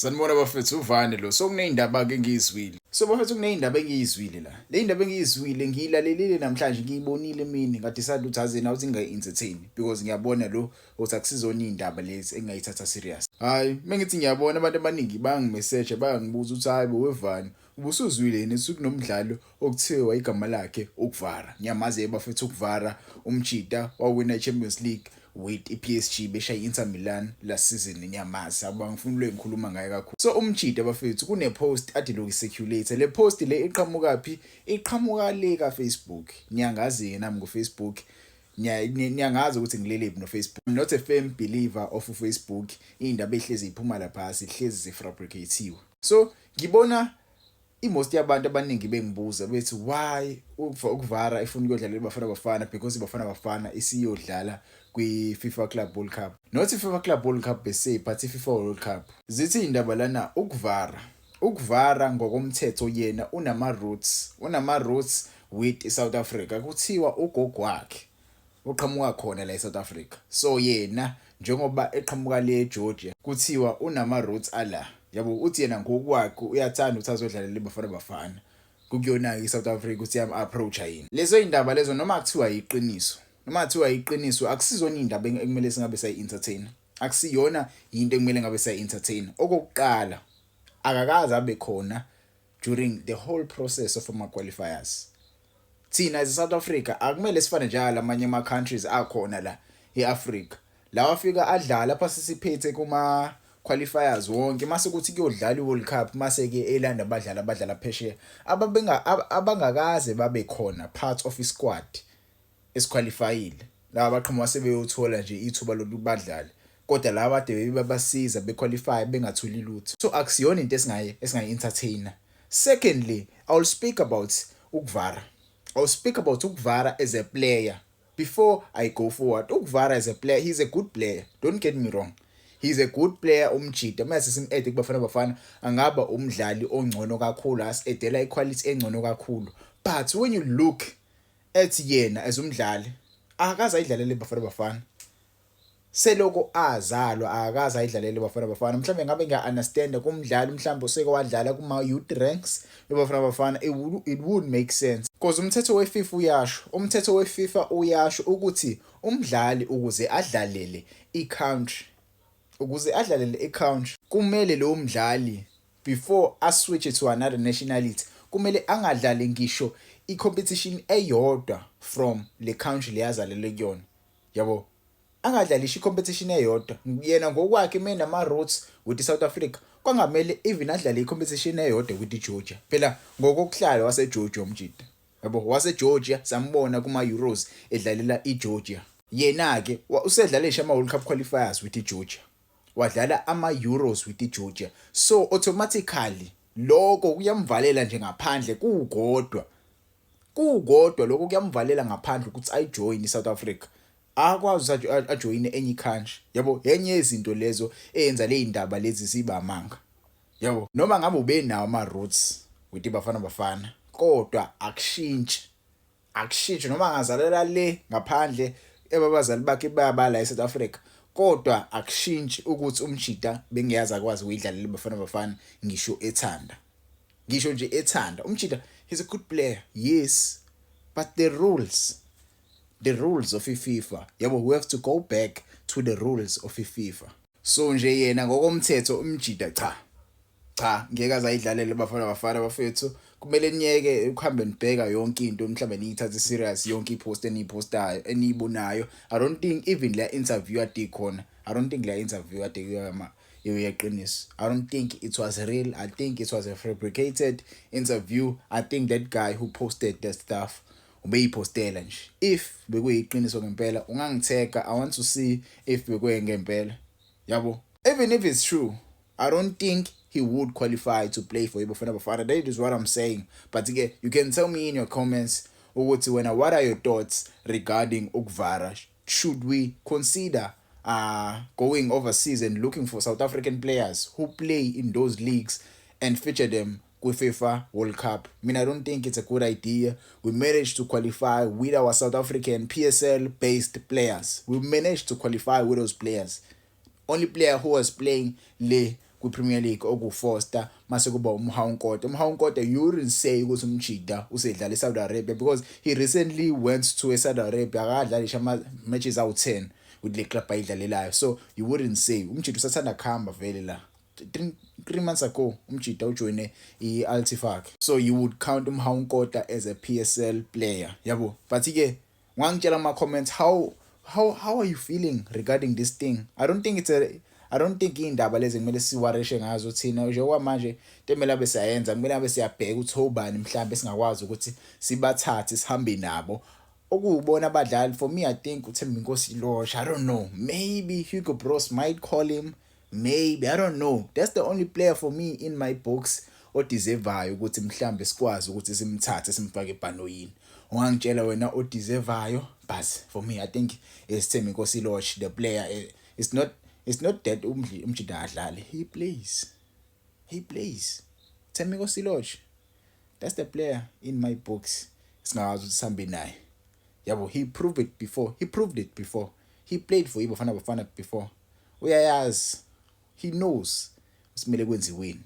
Sanibona bafethu, uvane lo. So kuneyindaba ke engiyizwile. So bafethu, kuneyindaba engiyizwile la. Le indaba engiyizwile ngiyilalelile namhlanje, ngiyibonile emini, nga-decide ukuthi aze nawe ngingayi-entertain because ngiyabona lo ukuthi akusizona iy'ndaba lezi engingayithatha serious. Hhayi, mengithi ngiyabona abantu abaningi bayangi-message, bayangibuza ukuthi, "Hhayi bo, wevani, ubusuzwile yini ukuthi kunomdlalo okuthiwa igama lakhe uKvara?" Ngiyamazi bafethu uKvara, umjita wawina i-Champions League with i-PSG, beshaya i-Inter Milan last season. Ngiyamazi, abangifuni lo ngikhuluma ngaye kakhulu. So umjita bafethu, kune post ade lokhu circulate. Le post le iqhamuka phi? Iqhamuka le ka Facebook. Niyangazi nami ku Facebook, niyangazi ukuthi ngilele no Facebook. I'm not a firm believer of Facebook. Indaba ehlezi iphuma lapha sihlezi zifabricatiwe. So ngibona i-most yabantu abaningi bengibuza bethi, why uKvara ifuna ukuyodlala iBafana Bafana? Because iBafana Bafana isiyodlala kwi-FIFA Club World Cup, not i-FIFA Club World Cup per se, but i-FIFA World Cup. Zithi indaba lana, uKvara ngokomthetho yena unama roots with iSouth Africa. Kuthiwa ugogo wakhe uqhamuka khona la eSouth Africa. So yena njengoba eqhamuka le eGeorgia, kuthiwa unama roots ala, yabo. Uthi yena ngokwakhe uyathanda ukuthi azodlalela iBafana Bafana. Kukuyona iSouth Africa ukuthi yam approach yini lezo indaba lezo. Noma kuthiwa iqiniso, akusizona indaba ekumele singabe sayi entertain, akusiyona into ekumele ngabe sayi entertain. Okokuqala, akakaze abe khona during the whole process of ama qualifiers. Thina as South Africa akumele sifane njalo amanye ama countries akhona la eAfrica, lawa afika adlala participate kuma qualifiers wonke, mase kuthi kuyodlala iWorld Cup, mase ke elanda abadlali abadlala phesheya ababenga abangakaze babe khona part of isquad esiqualifyile. Laba baqhamuka sebeyothola nje ithuba lokuthi badlale, kodwa laba kade bebasiza bequalify bengatholi lutho. So akusiyona into esingayi entertainer. Secondly, I will speak about uKvara. I will speak about uKvara as a player before I go forward. UKvara as a player, he's a good player, don't get me wrong, he's a good player umjita. Mase sim-add kuBafana Bafana, angaba umdlali ongcono kakhulu, asi-addela iquality engcono kakhulu. But when you look at yena as umdlali, akaze ayidlalele Bafana Bafana. Seloko azalwa akaze ayidlalele Bafana Bafana. Mhlawumbe ngabe ngiya understand kumdlali mhlawumbe oseke wadlala kuma youth ranks eBafana Bafana, it would make sense because umthetho weFIFA uyasho, umthetho weFIFA uyasho ukuthi umdlali ukuze adlalele i-country, ukuze adlalele i-country, kumele lo mdlali before a switch to another nationality, kumele angadlali ngisho i-competition eyodwa from le country leyazalelwe kuyona, yabo. Angadlalisha i-competition eyodwa. Yena ngokwakhe menama roots with iSouth Africa, kwangamele even adlale i-competition eyodwa with iGeorgia. Phela ngokokuhlala waseGeorgia umjita, yabo, waseGeorgia. Sambona kuma Euros edlalela iGeorgia. Yena ke usedlale ama World Cup qualifiers with iGeorgia, wadlala ama Euros with iGeorgia, so automatically lokho kuyamvalela nje ngaphandle kukodwa. Kukodwa lokho kuyamvalela ngaphandle ukuthi ayijoin iSouth Africa, akwazi ukuthi ajoyine enye country, yabo. Enye yezinto lezo eyenza le indaba lezi siba amanga, yabo. Noma ngabe ubenawo ama roots with iBafana Bafana, kodwa akushintshi, akushintshi. Noma angazalela le ngaphandle, ebabazali bakhe bayabala eSouth Africa, kodwa akushintshi ukuthi umjita bengiyazi akwazi ukuyidlalela iBafana Bafana ngisho ethanda, ngisho nje ethanda. Umjita, he's a good player, yes, but the rules of iFIFA, yabo, we have to go back to the rules of iFIFA. So nje yena ngokomthetho umjita, cha cha, ngeke aze ayidlalele Bafana Bafana. Bafethu, kumele niyeke ukuhambe nibheka yonke into, mhlawumbe niyithathe serious yonke ipost eniyipostayo, eniyibonayo. I don't think even le interview ade khona, I don't think le interview ade kuyama iyeqiniso. I don't think it was real. I think it was a fabricated interview. I think that guy who posted that stuff ubeyipostela nje. If bekuyiqiniso ngempela, ungangitheka. I want to see if bekuye ngempela, yabo. Even if it's true, I don't think he would qualify to play for iBafana Bafana. That is what I'm saying. But ke you can tell me in your comments ukuthi wena, what are your thoughts regarding uKvara? Should we consider going overseas and looking for South African players who play in those leagues and feature them kwi-FIFA World Cup? I mean, I don't think it's a good idea. We managed to qualify with our South African PSL based players. We managed to qualify with those players. Only player who was playing le kwi-Premier League, oku-Foster, mase kuba uMohau Nkota. UMohau Nkota, you wouldn't say ukuthi umjida usedlala eSaudi Arabia because he recently went to eSaudi Arabia, akadlali ngisho ama matches awu10 with le club ayidlalelayo, so you wouldn't say. Umjida usathanda kuhamba vele la. 3 months ago umjida ujoyine i-Al Ettifaq, so you would count uMohau Nkota as a PSL player, yabo. But ke ungangitshela ama comments, how are you feeling regarding this thing? I don't think indaba lezi kumele siworryshe ngazo thina nje okwamanje. Into emele abe siyayenza, kumele abe siyabheka ukuthi obani mhlambe singakwazi ukuthi sibathathe sihambe nabo, okuwubona abadlali. For me, I think uThembinkosi Lorch, I don't know, maybe Hugo Broos might call him, maybe, I don't know. That's the only player for me in my books odeservayo ukuthi mhlambe sikwazi ukuthi simthathe simfake ebhanoyini. Ungangitshela wena odeservayo, but for me I think it's Thembinkosi Lorch, the player. It's not that umjida adlale, he plays, he plays. Thembinkosi Lorch, that's the player in my books singakwazi ukuthi sihambe naye, yabo. He proved it before, he proved it before. He played for iBafana Bafana before, uyayazi, he knows simele kwenziweni.